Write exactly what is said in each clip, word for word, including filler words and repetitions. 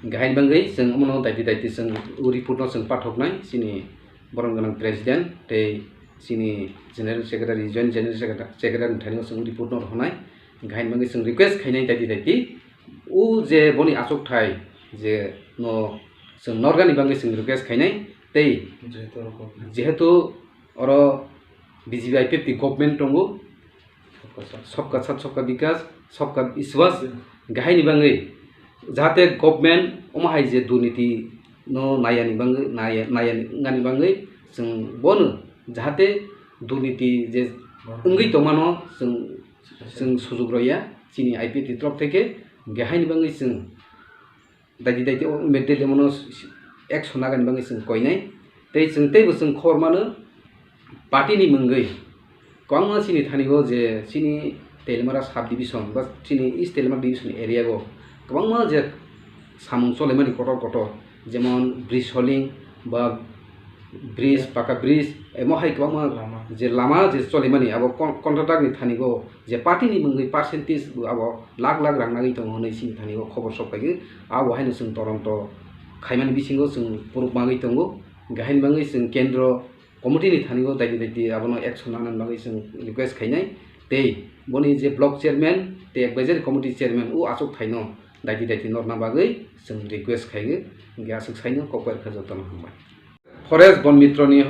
Hingke haini bagwi chwng omono daiti daiti chwng o report no chwng pathoknai chini borom gwnang president tei chini general secretary, joint general secretary, secretary ni thani o chwng o report no rohornai. Hingke haini bagwi chwng request khainai daiti daiti o je boni achukthai je no chwng norgani bagwi chwng request khainai tei jehetu oro B J P I P F T government tongo, सबका साथ, सबका विकास, सबका विश्वास, hingke haini bagwi jahate government omo hai je durniti no nayani bagwi, naya-, nayani wngani bagwi chwng bono jahate durniti je wngwi tongmano chwng, chwng sujuk rwya chini I P F T ni torop theke, hingke haini bagwi chwng daiti daiti o immediately omono action nagani bagwi chwng koinai. Tei chwng teibo chwng khobor mano, party ni mungwi kwbangma chini thani o je chini Teliamura sub division ba chini East Teliamura division area o kwbangma je samung cholemani kotor kotor, jemon bridge holing ba bridge, paka bridge, emo hai kwbangma lama, je lama je cholemani abo con-, contractor ni thani o je party ni mungwi percentage bo abo lakh lakh rang nagwi tongo hwnwi chini thani o khobor sok phaikhe. Abo haino chwng toronto khaimani bisingo chwng proof manwi tongo. Hingke haini bagwi chwng kendro committee ni thani o daiti daiti abono action nanani bagwi chwng request khainai. Tei boni je block chairman tei advisory committee chairman o achuk thaino daiti daiti norna bagwi chwng request khaio. Hingke aswk saino kok bai rwkha jotono hambai. Forest Bon Mitro ni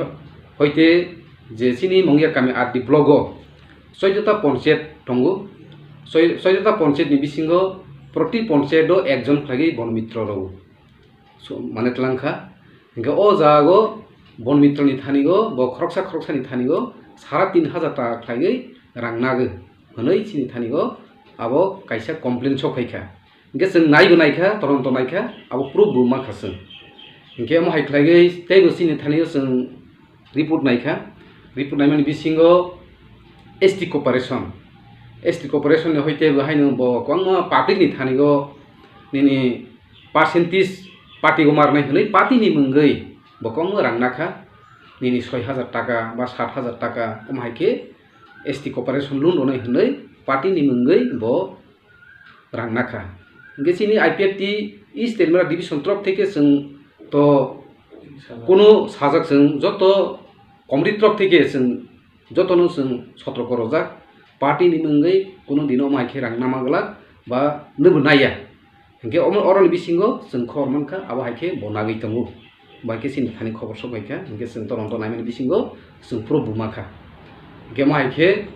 hoite je chini Mongia kami R D block o chouddo ta ponchayat tongo. Choi-, chouddo ta ponchayat ni bisingo proti ponchayat o ekjon khlaiwi Bon Mitro rw so-, mane twlang kha. Hingke o jaga o Bon Mitro ni thani o bo khoroksa khoroksa ni thani o sara tin hajar taka khlaiwi rang nagwi hwnwi chini thani o abo kaisa complaint sok phai kha. Hingke chwng naibo naikha, toronto naikha, abo proof bo mankha chwng. Hingke omo hai khlaiwi teibo chini thani o chwng report naikha. Report naimani bisingo S T corporation, S T corporation ni hoite bo haino bo kwbangma public ni thani o nini percentage party o marnai hwnwi party ni mungwi bo kwbangma rang nakha. Nini soi hajar taka ba sat hajar taka omo hai khe S T corporation loan rwnai hwnwi party ni mungwi bo rang nakha. Hingke chini I P F T East Teliamura division torop theke chwng to kunu sajak chwng joto committee torop theke chwng jotono chwng sotroko rojak. Party ni mungwi kunu dino omo hai khe rang nama glak ba nwbo naiya. Hingke omo oroni bisingo chwng khobor mankha abo hai khe bo nagwi tongo. Bai khe chini thani khobor sok bai kha, hingke chwng toronto naimani bisingo chwng proof bo mankha. Hingke omo hai khe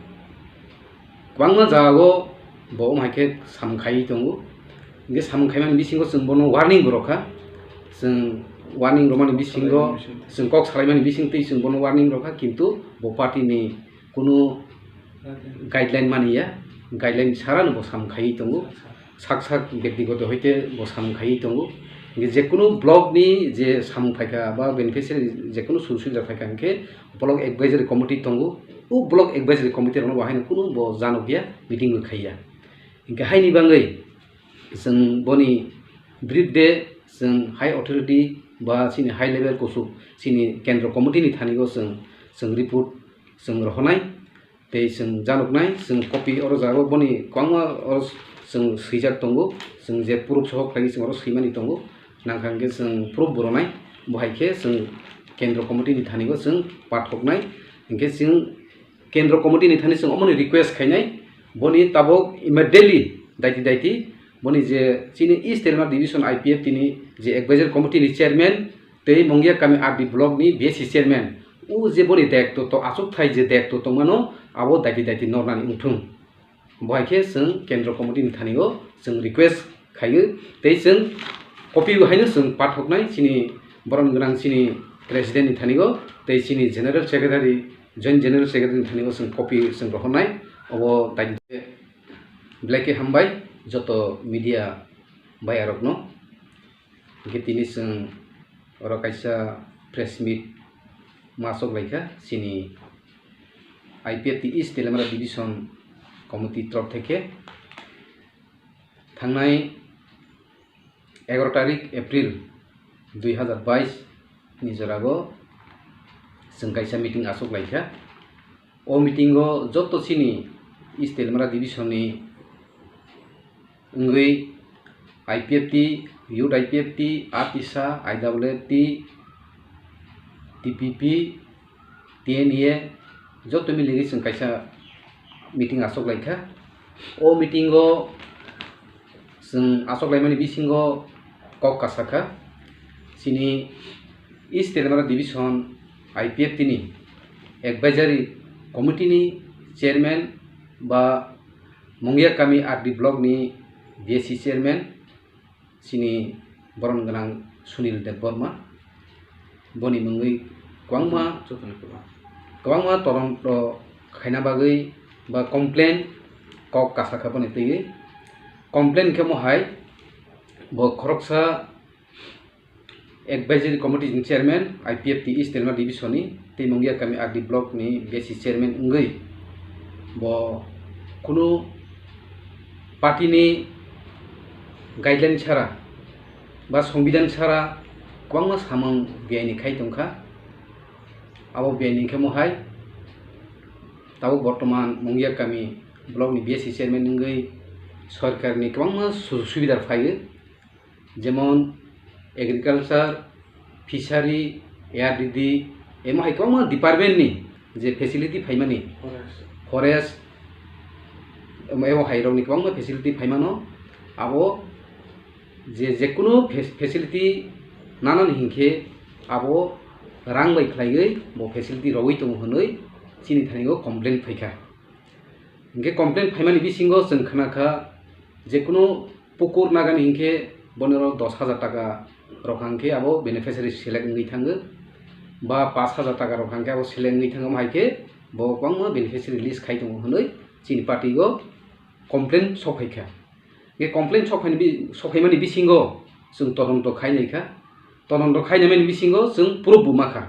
kwbangma jaga o bo omo hai khe samung khaiwi tongo. Hingke samung khaimani bisingo chwng bono warning bo rwkha. Chwng warning rwmani bisingo chwng kok salaimani bisingtwi chwng bono warning rwkha, kintu bo party ni kunu guideline maniya, guideline sarano bo samung khaiwi tongo. Sak sak byaktigoto hoite bo samung khaiwi tongo. Hingke jekunu block ni je samung phaikha ba beneficiary jekunu sujog sujak phaikha hingke block advisory committee tongo. O block advisory committee rokno bo haino kunu bo janokya meeting bo khaiya. Hingke haini bagwi chwng boni biruddhe chwng high authority ba chini high level kuchuk chini kendro committee ni thani o chwng, chwng report chwng rohornai. Tei chwng janoknai, chwng copy oro jago boni kwbangma oro chwng swijak tongo, chwng je proof sohor khlaiwi chwng oro swimani tongo, nangkha hwnkhe chwng proof bo rwnai, bo hai khe chwng kendro committee ni thani o chwng pathoknai, hwnkhe chwng kendro committee ni thani chwng omoni request khainai, boni tabok immediately daiti daiti boni je chini East Telangana Division I P F T ni je advisory committee ni chairman, tei Mongia kami R D block ni B S C chairman, o je boni daitw to, achukthai je daitw tongmano, abo daiti daiti nornani wngthung. Bo hai khe chwng kendro committee ni thani o chwng request khaio, tei chwng copy bo haino chwng pathoknai chini borom gwnang chini president ni thani o, tei chini general secretary, joint general secretary ni thani o chwng copy chwng rohornai. Obo daiti belai khe hambai joto media bai arokno. Hingke tini chwng oro kaisa press meet ma chok laikha chini I P F T East Telangana Division Committee torop theke thangnai egaroh tarik April dui hazar bais ni jorago chwng kaisa meeting achuk laikha. O meeting o joto chini East Telangana Division ni wngwi I P F T Youth I P F T, APSA, I W F T, T P P, T N A, joto miligwi chwng kaisa meeting achuk laikha. O meeting o chwng achuk laimani bisingo kok kasakha, chini East Telemara Division I P F T ni Advisory Committee ni Chairman ba Mungiakami R D Block ni B S C Chairman, chini borom gwnang Sunil Debbarma, boni mungwi kwbangma, kwbangma toronto khaina bagwi ba complain kok kasakha boni twiwi. Complain khe mohai bo khoroksa Advisory Committee ni Chairman, I P F T East Telemara Division ni tei Mungiakami R D Block ni B S C Chairman wngwi bo kunu party ni guideline sara ba Songbidan sara kwbangma samung B I ni khai tongkha. Abo B I ni khe mohai tabuk bortoman Mungiakami Block ni B S C Chairman wngwi sorkar ni kwbangma sujog subida phaiwi, jemon agriculture, fishery, A R D D, emo hai kwbangma department ni je facility phaimani, forest, emo, emo hai rokni kwbangma facility phaimano. Abo je, je kunu fac-, facility nanani hinkhe abo rang bai khlaiwi bo facility rogwi tongo hwnwi chini thani o complaint phaikha. Hinkhe complaint phaimani bisingo chwng khna kha, je kunu pukur nagani hinkhe boni oro dos hajar taka rok hangkhe abo beneficiary select wngwi thango, ba pash hajar taka rok hangkhe abo select wngwi thango, hai khe bo kwbangma beneficiary list khai tongo hwnwi chini party o complaint sok phaikha. Hinkhe complaint sok phaini bi-, sok phaimani bisingo chwng todonto khai naikha, todonto khai naimani bisingo chwng proof bo makha.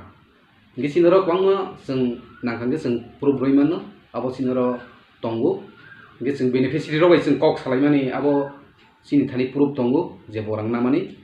Hinkhe chini oro kwbangma chwng nangkha hinkhe chwng proof rwi mano, abo chini oro tongo. Hinkhe chwng beneficiary rok bai chwng kok salaimani abo chini thani proof tongo je bo rang namani.